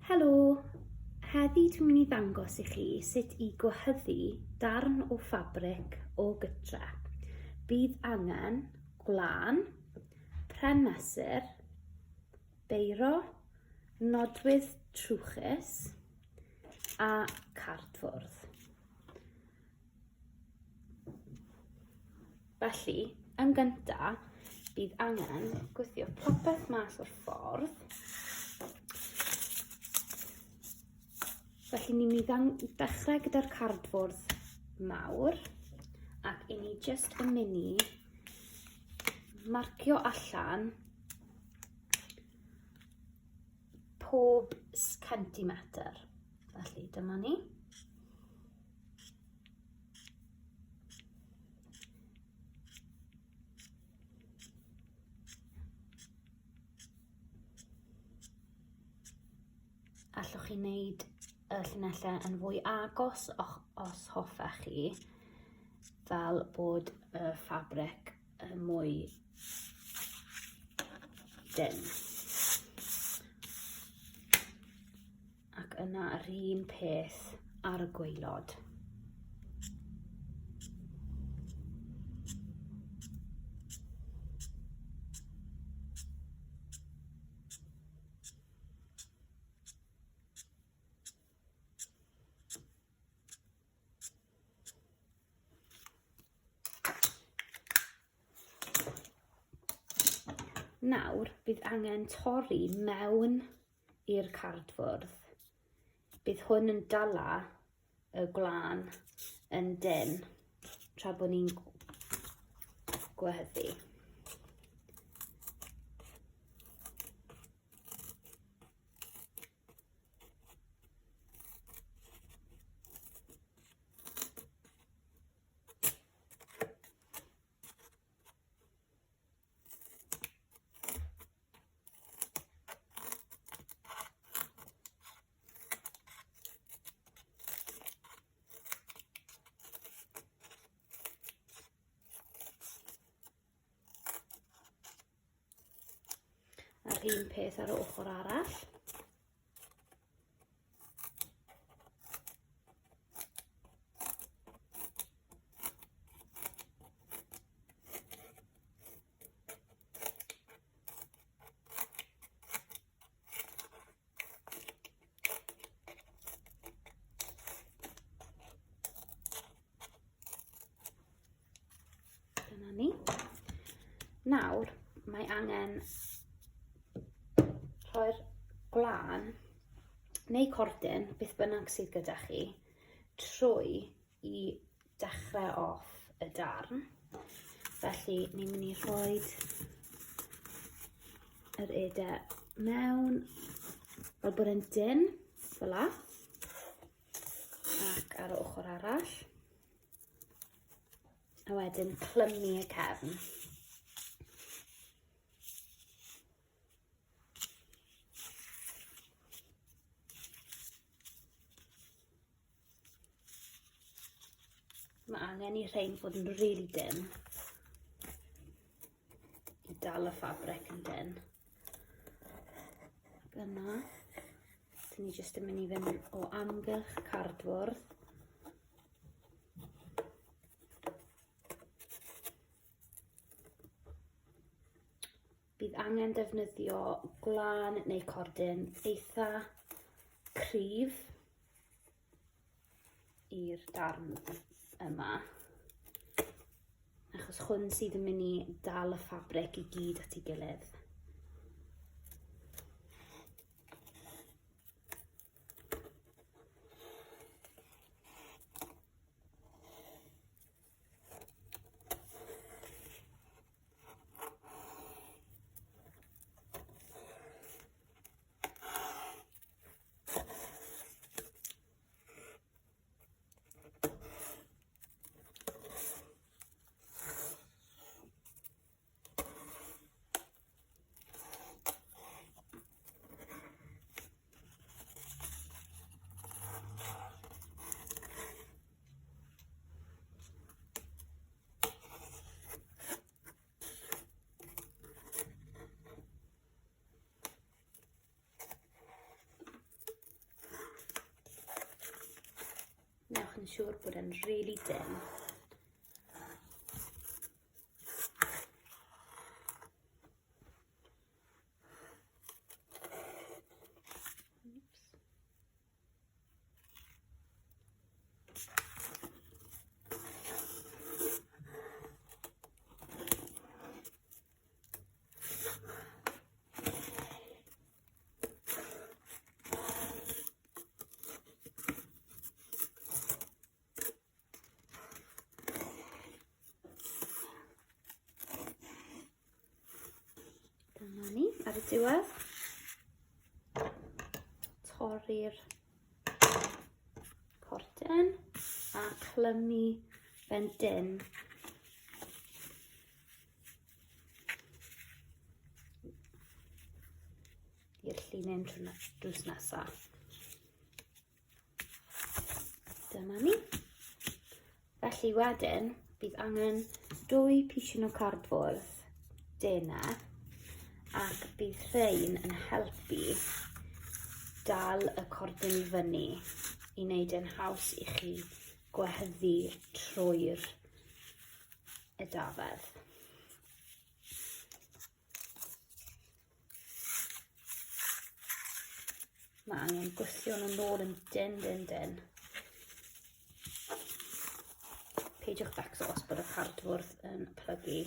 Helo! Heddi dwi'n mynd i ddangos i chi sut i gwehyddu darn o ffabric o gytre. Bydd angen gwlân, pren mesur, beiro, nodwydd trwchus a cardfwrdd. Felly, yn gynta, bydd angen gwthio popeth mas o'r ffordd. Felly ni'n mynd i ddechrau gyda'r cardfwrdd mawr ac i ni jyst yn mynd i marcio allan pob centimetr. Felly dyma ni. Allwch chi wneud y llinellau yn fwy agos os hoffech chi, fel bod y ffabric yn mwy dyn. Ac yna yr un peth ar y gwaelod. Nawr bydd angen torri mewn i'r cardfwrdd. Bydd hwn yn dala y gwlân yn dynn tra bod ni'n gwehyddu. A'r un peth ar y ochr arall. Dyna ni. Nawr, mae angen rhoi'r gwlân neu cordyn, beth bynnag sydd gyda chi, trwy i dechrau off y darn. Felly ni'n mynd i rhoi yr edau mewn fel bod e'n dyn, fel la. Ac ar y ochr arall. A wedyn clymu y cefn. Mae angen i rhain fod yn rili dynn i dal y ffabric yn dynn. Ac yna, dyn ni jyst yn mynd i fynd o amgylch cardfwrdd. Bydd angen defnyddio gwlân neu cordyn eitha cryf i'r darn yma. Achos hwn sydd yn mynd i dal y ffabric i gyd at ei gilydd. Newch yn siŵr bod e'n rili dynn. Dyma ni ar y diwedd. Torri'r corden a clymu fe'n dyn. I'r llinyn drws nesaf. Dyma ni. Felly wedyn, bydd angen dwy pishin o cardfwrdd denau ac bydd rhain yn helpu dal y cordyn i fyny i wneud e'n haws i chi gwehyddu trwy'r edafedd. Mae angen gwthio nhw nôl yn dyn, dyn, dyn. Peidiwch becso os bod y cardfwrdd yn plygu.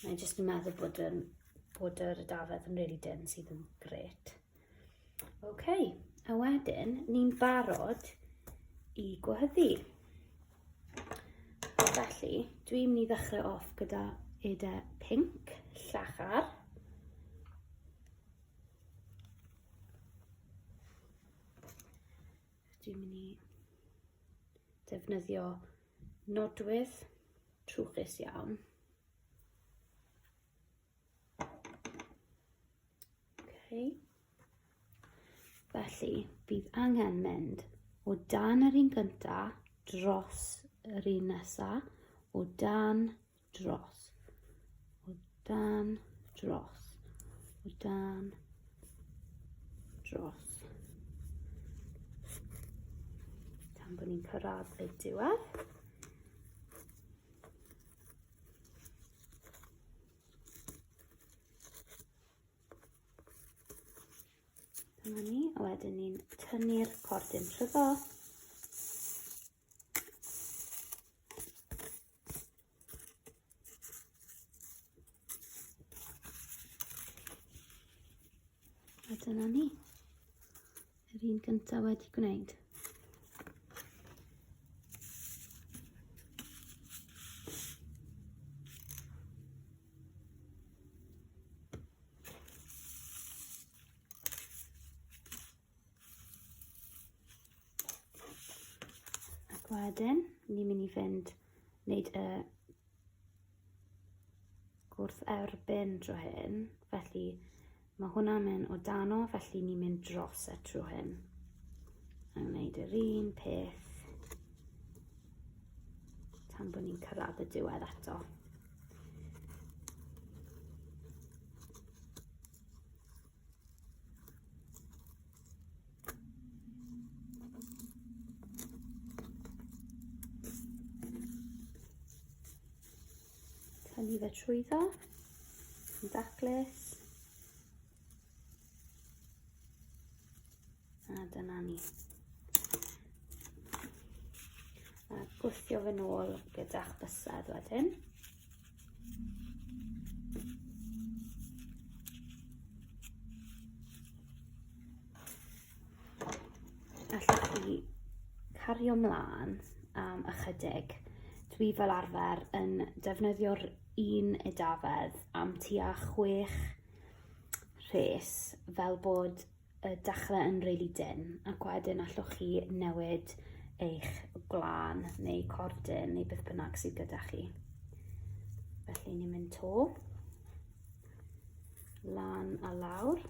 Mae'n jyst yn meddwl bod, yn, bod yr edafedd yn really dyn sydd yn gret. OK, a wedyn ni'n barod i gwehyddu. Felly, dwi'n mynd i ddechrau off gyda edau pinc, llachar. Dwi'n mynd i defnyddio nodwydd trwchus iawn. Okay. Felly, bydd angen mynd o dan yr un gynta dros yr un nesa, o dan dros, o dan dros, o dan dros. Tan bod ni'n cyrraedd y diwedd. Dyma ni, a wedyn ni'n tynnu'r cordyn trwyddo. A dyna ni. Yr un gyntaf wedi gwneud. Ac wedyn, ni'n mynd i fynd wneud y gwrth erbyn tro hyn, felly mae hwnna'n mynd o dano, felly ni'n mynd dros e tro hyn. A wneud yr un peth tan bod ni'n cyrraedd y diwedd eto. Tynnu fe trwyddo, yn daclus. A dyna ni. A gwthio fe nôl gyda'ch bysedd wedyn. Allwch chi cario mlaen am ychydig. Dwi fel arfer yn defnyddio'r un edafedd am tua chwech rhes fel bod y dechrau yn rili dynn ac wedyn allwch chi newid eich gwlân neu cordyn neu beth bynnag sydd gyda chi. Felly ni'n mynd to, lan a lawr.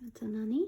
A dyna ni.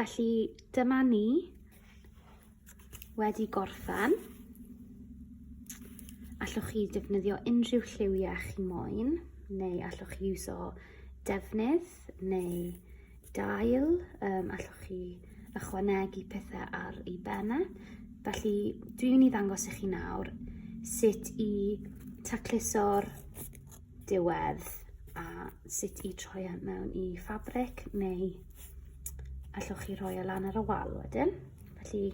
Felly dyma ni wedi gorffen. Allwch chi defnyddio unrhyw lliwiau chi moyn, neu allwch chi iwso defnydd neu dail, um, allwch chi ychwanegu pethau ar ei bennau. Felly dwi'n mynd i ddangos i chi nawr sut i tacluso'r diwedd a sut i troi e mewn i ffabric neu allwch chi rhoi e lan ar y wal wedyn. Felly,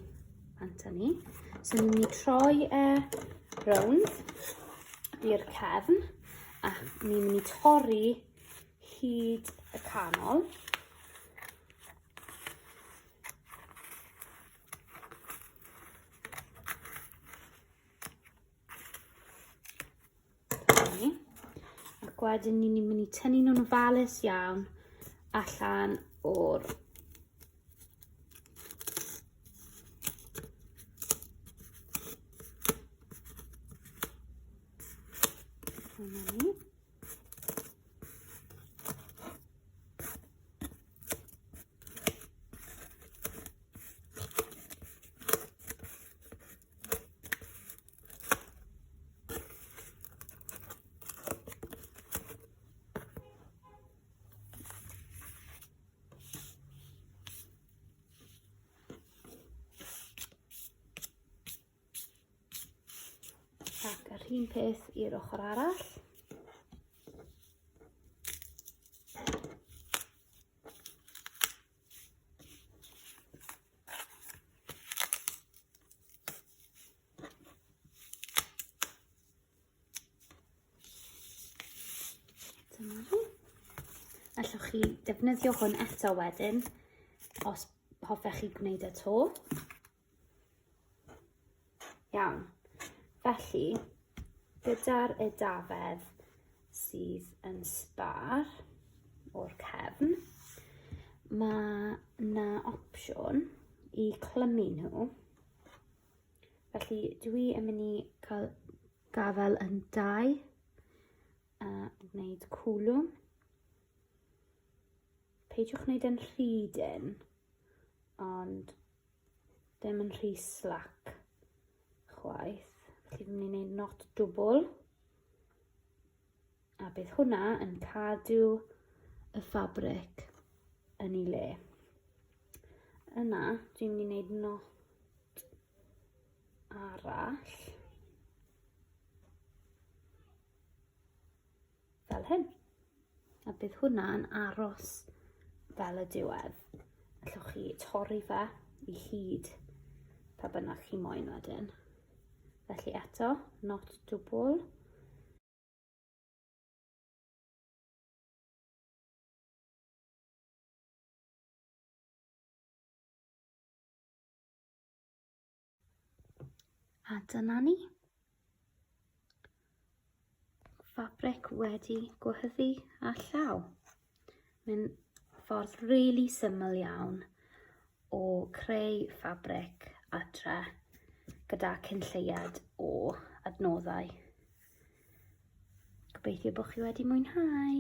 bant â ni. So ni'n mynd i troi e rownd i'r cefn a ni'n mynd i torri hyd y canol. Ni. Ac wedyn ni'n mynd i tynnu nhw'n ofalus iawn allan o'r Dyna ni. Ac yr un peth i'r ochr arall. Dyma ni. Allwch chi defnyddio hwn eto wedyn, os hoffech chi gwneud e to. Iawn. Felly, gyda'r edafedd sydd yn sbar o'r cefn, mae 'na opsiwn i clymu nhw. Felly dwi yn mynd i cael gafael yn dau a gwneud cwlwm. Peidiwch wneud yn rhy dyn, ond ddim yn rhy slack chwaith. Felly fi'n mynd i wneud not dwbl. A bydd hwnna yn cadw y ffabric yn ei le. Yna, dwi'n mynd i wneud not arall. Fel hyn. A bydd hwnna'n aros fel y diwedd. Allwch chi torri fe i hyd pa bynnag chi moyn wedyn. Felly eto, not dwbl. A dyna ni. Fabric wedi gwehyddu â llaw. Mae'n ffordd rili really syml iawn o creu ffabric adre gyda cyn lleied o adnoddau. Gobeithio bod chi wedi mwynhau.